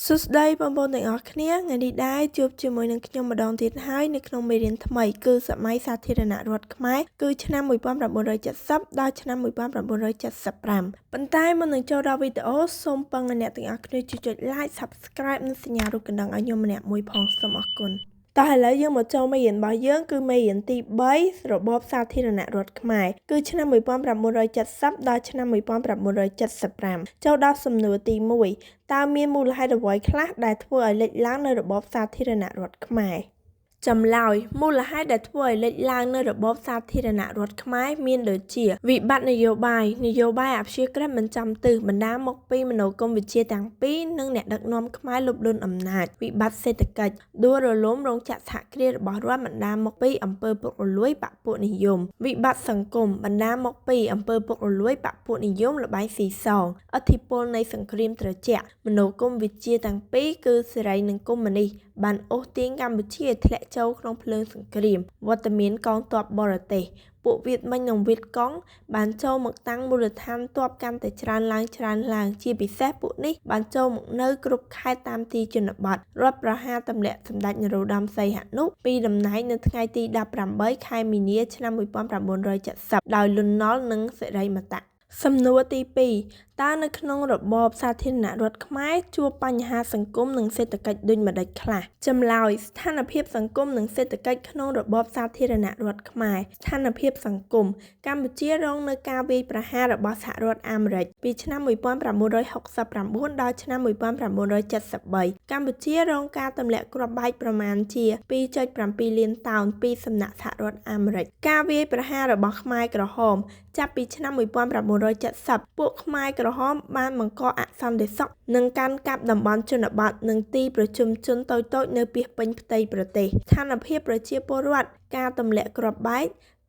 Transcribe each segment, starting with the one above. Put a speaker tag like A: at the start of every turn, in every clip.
A: សួស្តីបងប្អូនទាំងអស់គ្នាថ្ងៃនេះដែរជួបជាមួយនឹងខ្ញុំម្ដងទៀតហើយនៅក្នុងមេរៀនថ្មីគឺសម័យសាធារណរដ្ឋខ្មែរគឺឆ្នាំ1970ដល់ឆ្នាំ1975ប៉ុន្តែមុននឹងចូលដល់វីដេអូសូមពឹងឲ្យអ្នកទាំងអស់គ្នាជួយចុច Like Subscribe និងសញ្ញារូបកណ្ដឹងឲ្យខ្ញុំម្នាក់មួយផងសូមអរគុណតោះឥឡូវយើងមកចូលមេរៀនរបស់យើងគឺមេរៀនទី3របបសាធារណរដ្ឋខ្មែរគឺឆ្នាំ1970ដល់ឆ្នាំ1975ចូលដល់សំណួរទី1តើមានមូលហេតុអ្វីខ្លះដែលធ្វើឲ្យលេចឡើងនៅរបបសាធារណរដ្ឋខ្មែរចម្លើយមូលហេតុដែលធ្វើឲ្យលេចឡើងនៅរបបសាធារណរដ្ឋខ្មែរមានដូចជាវិបត្តិនយោបាយនយោបាយអព្យាក្រឹតមិនចំទិសបណ្ដាលមកពីមនោគមវិជ្ជាទាំងពីរនិងអ្នកដឹកនាំខ្មែរលុបលុនអំណាចវិបត្តិសេដ្ឋកិច្ចដួលរលំរោងចក្រសហគ្រាសរបស់រដ្ឋបណ្ដាលមកពីអំពើពុករលួយបក្សពួកនិយមវិបត្តិសង្គមបណ្ដាលមកពីអំពើពុករលួយបក្សពួកនិយមល្បែងស៊ីសងឥទ្ធិពលនៃសង្គ្រាមត្រជាក់មនោគមវិជ្ជាទាំងពីរគឺសេរីនិងកុម្មុយនីសបានអូសទាញកម្ពុជាឲ្យធ្លាក់ចូលក្នុងភ្លើងសង្គ្រាមវត្តមានកងទ័ពបរទេសពួកវៀតមិញនិងវៀតកុងបានចូលមកតាំងមូលដ្ឋានទ័ពកាន់តែច្រើនឡើងជាពិសេសពួកនេះបានចូលមកនៅគ្រប់ខេត្តតាមទីជនបទរដ្ឋប្រហារទម្លាក់សម្ដេចនរោត្តមសីហនុពីតំណែងនៅថ្ងៃទី18ខែមីនាឆ្នាំ1970ដោយលន់ នល់និងសិរីមតៈសំណួរទី2តើនៅក្នុងរបបសាធារណរដ្ឋខ្មែរជួបបញ្ហាសង្គមនិងសេដ្ឋកិច្ចដូចម្តេចខ្លះចម្លើយស្ថានភាពសង្គមនិងសេដ្ឋកិច្ចក្នុងរបបសាធារណរដ្ឋខ្មែរស្ថានភាពសង្គមកម្ពុជារងនៅការវាយប្រហាររបស់សហរដ្ឋអាមេរិកពីឆ្នាំ1969ដល់ឆ្នាំ1973កម្ពុជារងការទម្លាក់គ្រាប់បែកប្រមាណជា 2.7 លានតោនពីសំណាក់សហរដ្ឋអាមេរិកការវាយប្រហាររបស់ខ្មែរក្រហមចាប់ពីឆ្នាំ1970ពួកខ្មែរក្រហមបានបង្កអសន្តិសុខនិងកាន់កាប់តំបន់ជនបទនិងទីប្រជុំជនតូចៗនៅពាសពេញផ្ទៃប្រទេសស្ថានភាពប្រជាពលរដ្ឋការទម្លាក់គ្រាប់បែក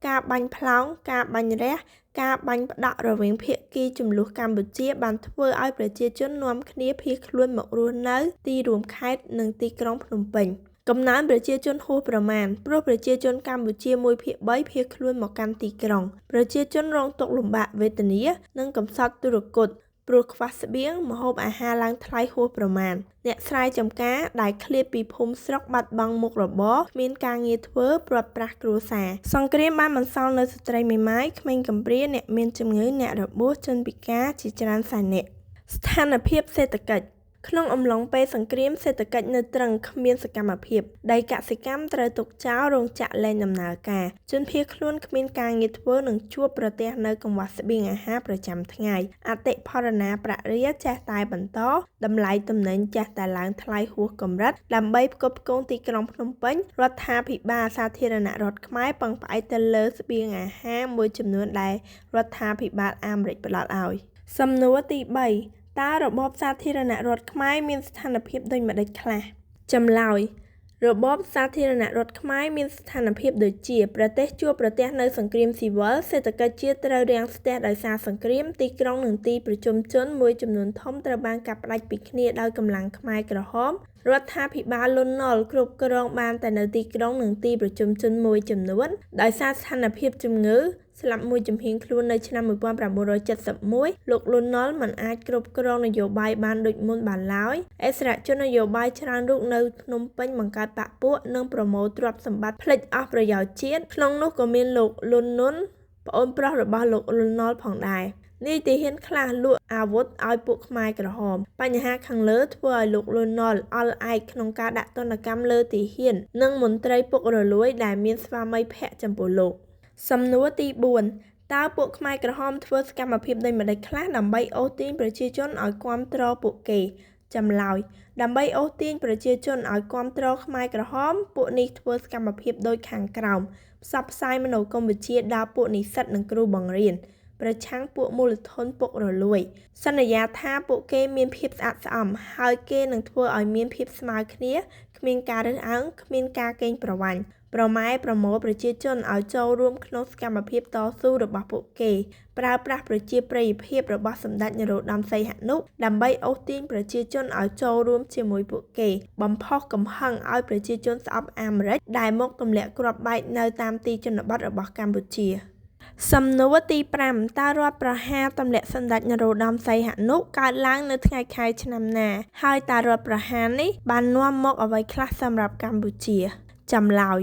A: ការបាញ់ផ្លោងការបាញ់រះការបាញ់ផ្ដក់រវាងភាគីជម្លោះកម្ពុជាបានធ្វើឲ្យប្រជាជននាំគ្នាភៀសខ្លួនមករស់នៅទីរួមខេត្តនិងទីក្រុងភ្នំពេញកំណើនប្រជាជនហួសប្រមាណព្រោះប្រជាជនកម្ពុជា1/3ភៀសខ្លួនមកកាន់ទីក្រុងប្រជាជនរងទុក្ខលំបាកវេទនានិងកំសត់ទុរគតព្រោះខ្វះស្បៀងម្ហូបអាហារឡើងថ្លៃហួសប្រមាណអ្នកស្រែចម្ការដែលឃ្លាតពីភូមិស្រុកបាត់បង់មុខរបរគ្មានការងារធ្វើព្រាត់ប្រាសគ្រួសារសង្គ្រាមបានបន្សល់នូវស្ត្រីមេម៉ាយក្មេងកំព្រាអ្នកមានជំងឺអ្នករបួសជនពិការជាច្រើនសែននាក់ស្ថានភាពសេដ្ឋកិច្ចក្នុងអំឡុងពេលសង្គ្រាមសេដ្ឋកិច្ចនៅត្រឹងគ្មានសកម្មភាពដីកសិកម្មត្រូវទុកចោលរោងចក្រលែងដំណើរការជនភៀសខ្លួនគ្មានការងារធ្វើនិងជួបប្រទះនៅកង្វះស្បៀងអាហារប្រចាំថ្ងៃអតិផរណាប្រាក់រៀលចេះតែបន្តតម្លៃទំនិញចេះតែឡើងថ្លៃហួសកម្រិតដើម្បីផ្គត់ផ្គង់ទីក្រុងភ្នំពេញរដ្ឋាភិបាលសាធារណរដ្ឋខ្មែរពឹងផ្អែកទៅលើស្បៀងអាហារមួយចំនួនដែលរដ្ឋាភិបាលអាមេរិកផ្ដល់ឲ្យសំណួរទី3តើរបបសាធារណរដ្ឋខ្មែរមានស្ថានភាពដូចម្តេចខ្លះចម្លើយរបបសាធារណរដ្ឋខ្មែរមានស្ថានភាពដូចជាប្រទេសជួបប្រទះនៅសង្គ្រាមស៊ីវិលសេដ្ឋកិច្ចជាតិត្រូវរាំងស្ទះដោយសារសង្គ្រាមទីក្រុងនិងទីប្រជុំជនមួយចំនួនធំត្រូវបានកាត់ផ្តាច់ពីគ្នាដោយកម្លាំងខ្មែរក្រហមរដ្ឋាភិបាលលន់ នល់គ្រប់គ្រងបានតែនៅទីក្រុងនិងទីប្រជុំជនមួយចំនួនដោយសារស្ថានភាពជំងឺស្លាប់មួយចំហៀងខ្លួននៅឆ្នាំ1971លោកលន់ នល់មិនអាចគ្រប់គ្រងនយោបាយបានដូចមុនបានឡើយឥស្សរជននយោបាយច្រើនរូបនៅភ្នំពេញបង្កើតបក្សពួកនិងប្រមូលទ្រព្យសម្បត្តិភ្លេចអស់ប្រយោជន៍ជាតិក្នុងនោះក៏មានលោកលន់ នុនប្អូនប្រុសរបស់លោកលន់ នល់ផងដែរនាយទាហានខ្លះលក់អាវុធឲ្យពួកខ្មែរក្រហមបញ្ហាខាងលើធ្វើឲ្យលោកលន់ នល់អល់ឯកក្នុងការដាក់ទណ្ឌកម្មលើទាហាននិងមន្ត្រីពុករលួយដែលមានស្វាមីភក្តិចំពោះលោកសំណួរទី4តើពួកខ្មែរក្រហមធ្វើសកម្មភាពដូចម្តេចខ្លះដើម្បីអូសទាញប្រជាជនឲ្យគាំទ្រពួកគេចម្លើយដើម្បីអូសទាញប្រជាជនឲ្យគាំទ្រខ្មែរក្រហមពួកនេះធ្វើសកម្មភាពដូចខាងក្រោមផ្សព្វផ្សាយមនោគមវិជ្ជាដល់ពួកនិស្សិតនិងគ្រូបង្រៀនប្រឆាំងពួកមូលធនពុករលួយសន្យាថាពួកគេមានភាពស្អាតស្អំហើយគេនឹងធ្វើឲ្យមានភាពស្មើគ្នាគ្មានការរើសអើងគ្មានការកេងប្រវ័ញ្ចប្រម៉ែប្រមូលប្រជាជនឲ្យចូលរួមក្នុងសកម្មភាពតស៊ូរបស់ពួកគេប្រើប្រាស់ប្រជាប្រិយភាពរបស់សម្ដេចនរោត្តមសីហនុដើម្បីអូសទាញប្រជាជនឲ្យចូលរួមជាមួយពួកគេបំផុសកំហឹងឲ្យប្រជាជនស្អប់អាមេរិកដែលមកទម្លាក់គ្រាប់បែកនៅតាមទីជនបទរបស់កម្ពុជា។ សំណួរទី5តើរដ្ឋប្រហារទម្លាក់សម្ដេចនរោត្តមសីហនុកើតឡើងនៅថ្ងៃខែឆ្នាំណាហើយតើរដ្ឋប្រហារនេះបាននាំមកអ្វីខ្លះសម្រាប់កម្ពុជាចម្លើយ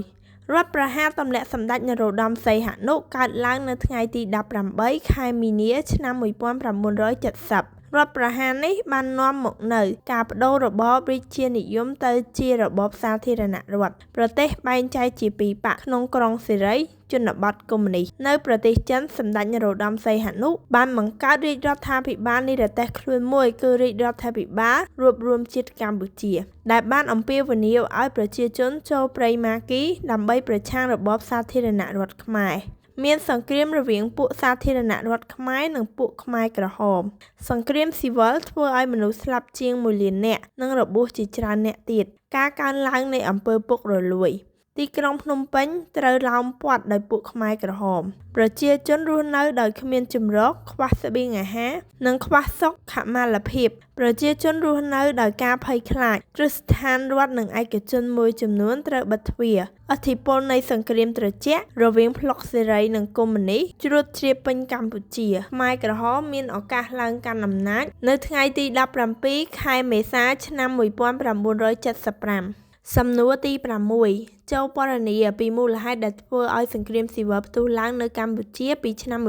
A: រដ្ឋប្រហារទម្លាក់សម្ដេចនរោត្តមសីហនុកើតឡើងនៅថ្ងៃទី18ខែមីនាឆ្នាំ1970រដ្ឋប្រហារនេះបាននាំមកនូវការបដូររបបរាជានិយមទៅជារបបសាធារណរដ្ឋប្រទេសបែងចែកជាពីរបក្សក្នុងក្រុងសេរីជនបទកុម្មុយនីសនៅប្រទេសចិនសម្ដេចនរោត្តមសីហនុបានបង្កើតរាជរដ្ឋាភិបាលនិរទេសខ្លួនមួយគឺរាជរដ្ឋាភិបាលរួបរួមជាតិកម្ពុជាដែលបានអំពាវនាវឲ្យប្រជាជនចូលព្រៃម៉ាគីដើម្បីប្រឆាំងរបបសាធារណរដ្ឋខ្មែរមានសង្គ្រាមរវាងពួកសាធារណរដ្ឋខ្មែរនិងពួកខ្មែរក្រហមសង្គ្រាមស៊ីវិលធ្វើឲ្យមនុស្សស្លាប់ជាង1លាននាក់និងរបួសជាច្រើនអ្នកទៀតការកើនឡើងនៃអំពើពុករលួយទីក្រុងភ្នំពេញត្រូវឡោមព័ទ្ធដោយពួកខ្មែរក្រហមប្រជាជនរស់នៅដោយគ្មានជម្រកខ្វះស្បៀងអាហារនិងខ្វះសុខុមាលភាពប្រជាជនរស់នៅដោយការភ័យខ្លាចគ្រឹះស្ថានរដ្ឋនិងឯកជនមួយចំនួនត្រូវបិទទ្វារឥទ្ធិពលនៃសង្គ្រាមត្រជាក់រវាងប្លុកសេរីនិងកុម្មុយនីសជ្រួតជ្រាបពេញកម្ពុជាខ្មែរក្រហមមានឱកាសឡើងកាន់អំណាចនៅថ្ងៃទី17ខែមេសាឆ្នាំ1975សំណួរទី6ចូលពណ៌នាពីមូលហេតុដែលធ្វើឲ្យសង្គ្រាមស៊ីវិលផ្ទុះឡើងនៅកម្ពុជាពីឆ្នាំ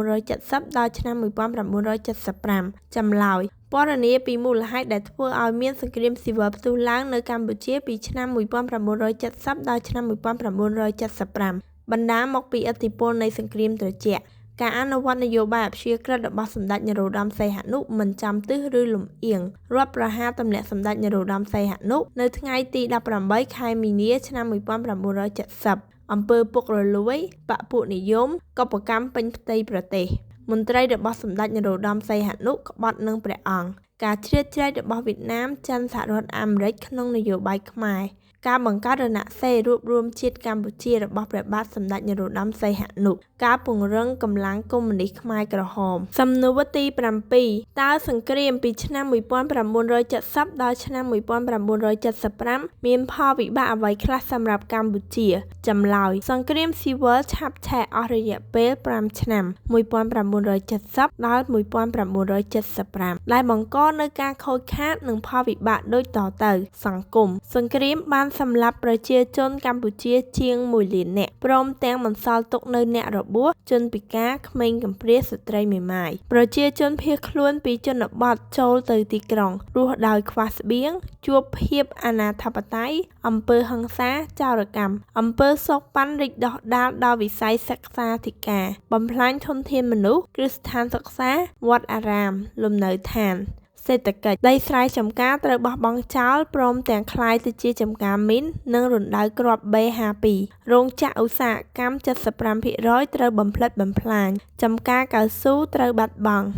A: 1970ដល់ឆ្នាំ1975ចម្លើយពណ៌នាពីមូលហេតុដែលធ្វើឲ្យមានសង្គ្រាមស៊ីវិលផ្ទុះឡើងនៅកម្ពុជាពីឆ្នាំ1970ដល់ឆ្នាំ1975បណ្ដាលមកពីឥទ្ធិពលនៃសង្គ្រាមត្រជាក់ការអនុវត្តនយោបាយអព្យាក្រឹតរបស់សម្ដេចនរោត្តមសីហនុមិនចំទិសឬលំអៀងរដ្ឋប្រហារទម្លាក់សម្ដេចនរោត្តមសីហនុនៅថ្ងៃទី18ខែមីនាឆ្នាំ1970អំពើពុករលួយបក្សពួកនិយមកុបកម្មពេញផ្ទៃប្រទេសមន្ត្រីរបស់សម្ដេចនរោត្តមសីហនុក្បត់នឹងព្រះអង្គការជ្រៀតជ្រែករបស់វៀតណាមចិនសហរដ្ឋអាមេរិកក្នុងនយោបាយខ្មែរការបង្កើតរណសិរ្សរួបរួមជាតិកម្ពុជារបស់ព្រះបាទសម្ដេចនរោត្តមសីហនុការពង្រឹងកម្លាំងកុម្មុយនីសខ្មែរក្រហមសំណួរទី7តើសង្គ្រាមពីឆ្នាំ1970ដល់ឆ្នាំ1975មានផលវិបាកអ្វីខ្លះសម្រាប់កម្ពុជាចម្លើយសង្គ្រាមស៊ីវិលឆាប់ឆេះអស់រយៈពេល5ឆ្នាំ1970ដល់1975ដែលបង្កនូវការខូចខាតនិងផលវិបាកដូចតទៅសង្គមសង្គ្រាមបានសម្លាប់ប្រជាជនកម្ពុជាជាង1លាននាក់ព្រមទាំងបន្សល់ទុកនូវអ្នករបួសជនពិការក្មេងកំព្រាស្ត្រីមេម៉ាយប្រជាជនភៀសខ្លួនពីជនបទចូលទៅទីក្រុងរស់ដោយខ្វះស្បៀងជួបភាពអនាធិបតេយ្យអំពើហិង្សាចោរកម្មអំពើសូកប៉ាន់រីកដុះដាលដល់វិស័យសិក្សាធិការបំផ្លាញធនធានមនុស្សគ្រឹះស្ថានសិក្សាវត្តអារាមលំនៅឋានសេដ្ឋកិច្ចដីស្រែចម្ការត្រូវបោះបង់ចោលព្រមទាំងក្លាយទៅជាចម្ការមីននិងរណ្ដៅគ្រាប់ B52 រោងចក្រឧស្សាហកម្ម 75% ត្រូវបំផ្លិចបំផ្លាញចម្ការកៅស៊ូត្រូវបាត់បង់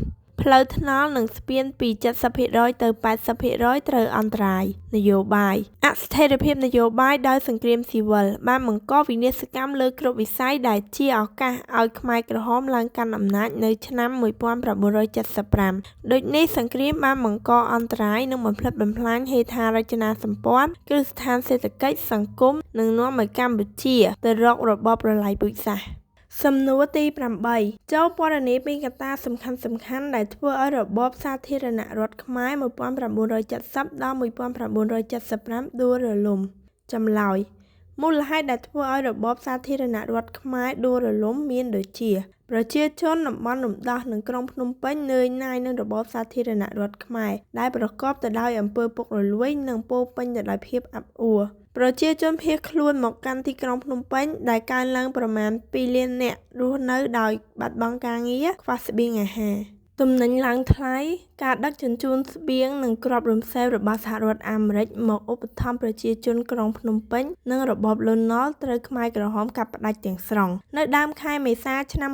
A: ផ្លូវថ្នល់និងស្ពានពី 70% ទៅ 80% ត្រូវអន្តរាយនយោបាយអស្ថិរភាពនយោបាយដោយសង្គ្រាមស៊ីវិលបានបង្កវិនាសកម្មលើគ្រប់វិស័យដែលជាឱកាសឲ្យខ្មែរក្រហមឡើងកាន់អំណាចនៅឆ្នាំ1975ដូចនេះសង្គ្រាមបានបង្កអន្តរាយនិងបំផ្លិចបំផ្លាញហេដ្ឋារចនាសម្ព័ន្ធគ្រឹះស្ថានសេដ្ឋកិច្ចសង្គមនិងនាំឲ្យកម្ពុជាទៅរករបបប្រល័យពូជសាសន៍សំណួរទី8ចូលពណ៌នាពីកត្តាសំខាន់ៗដែលធ្វើឲ្យរបបសាធារណរដ្ឋខ្មែរ1970ដល់1975ដួលរលំចម្លើយមូលហេតុដែលធ្វើឲ្យរបបសាធារណរដ្ឋខ្មែរដួលរលំមានដូចជាប្រជាជនតំបន់រំដោះនិងក្រុងភ្នំពេញនឿយណាយនឹងរបបសាធារណរដ្ឋខ្មែរដែលប្រកបទៅដោយអំពើពុករលួយនិងពោរពេញទៅដោយភាពអាប់អួរប្រជាជនភៀសខ្លួនមកកាន់ទីក្រុងភ្នំពេញដែលកើនឡើងប្រមាណ2លាននាក់រស់នៅដោយបាត់បង់ការងារខ្វះស្បៀងអាហារទំនិញឡើងថ្លៃការដឹកជញ្ជូនស្បៀងនិងគ្រាប់រំសេវរបស់សហរដ្ឋអាមេរិកមកឧបត្ថម្ភប្រជាជនក្រុងភ្នំពេញនិងរបបលន់នល់ត្រូវខ្មែរក្រហមកាត់ផ្តាច់ទាំងស្រុងនៅដើមខែមេសាឆ្នាំ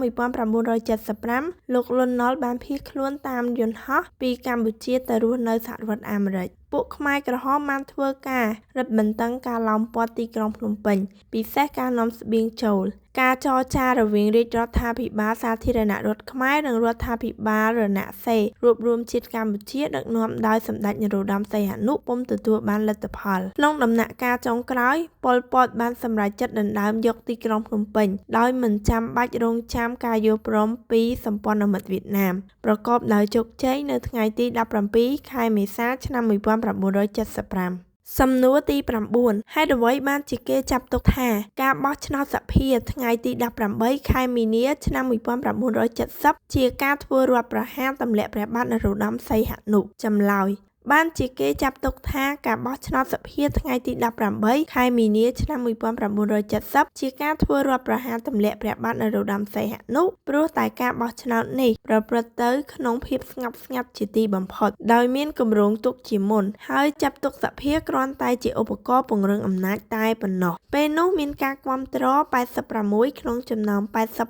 A: 1975លោកលន់នល់បានភៀសខ្លួនតាមយន្តហោះពីកម្ពុជាទៅរស់នៅសហរដ្ឋអាមេរិក ពួកខ្មែរក្រហមបានធ្វើការរឹតបន្តឹងការឡោមព័ទ្ធទីក្រុងភ្នំពេញ ពិសេសការនាំស្បៀងចូល។ ការចរចារវាងរាជរដ្ឋាភិបាលសាធារណរដ្ឋខ្មែរ និងរដ្ឋាភិបាលរណសិរ្សរួបរួមជាតិកម្ពុជាដឹកនាំដោយសម្តេចនរោត្តម សីហនុ ពុំទទួលបានលទ្ធផល។ ក្នុងដំណាក់កាលចុងក្រោយ ប៉ុល ពត បានសម្រេចចិត្តដណ្តើមយកទីក្រុងភ្នំពេញ ដោយមិនចាំបាច់រង់ចាំការយល់ព្រមពីសម្ព័ន្ធមិត្តវៀតណាម ប្រកបដោយជោគជ័យនៅថ្ងៃទី17 ខែមេសា ឆ្នាំ1975។ សំណួរទី9 ហេតុអ្វីបានជាគេចាត់ទុកថាការបោះឆ្នោតសភាថ្ងៃទី18 ខែមីនា ឆ្នាំ1970 ជាការធ្វើរដ្ឋប្រហារទម្លាក់ព្រះបាទនរោត្តម សីហនុ? ចម្លើយ បានជាគេចាត់ទុកថាការបោះឆ្នោតសភាថ្ងៃទី18 ខែមីនា ឆ្នាំ1970 ជាការធ្វើរដ្ឋប្រហារទម្លាក់ព្រះបាទនរោត្តម សីហនុ ព្រោះតែការបោះឆ្នោតនេះប្រព្រឹត្តទៅក្នុងភាពស្ងប់ស្ងាត់ជាទីបំផុត ដោយមានគម្រោងទុកជាមុន ហើយចាត់ទុកសភាគ្រាន់តែជាឧបករណ៍ពង្រឹងអំណាចតែប៉ុណ្ណោះ។ ពេលនោះមានការគាំទ្រ86ក្នុងចំណោម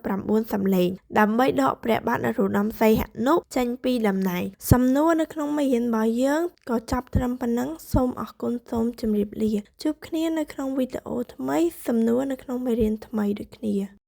A: 89សំឡេង ដើម្បីដកព្រះបាទនរោត្តម សីហនុចេញពីតំណែង។ សំណួរនៅក្នុងមេរៀនរបស់យើងក៏ចប់ត្រឹមប៉ុណ្ណឹង សូមអរគុណ សូមជម្រាបលា ជួបគ្នានៅក្នុងវីដេអូថ្មី សំណួរនៅក្នុងមេរៀនថ្មីដូចគ្នា។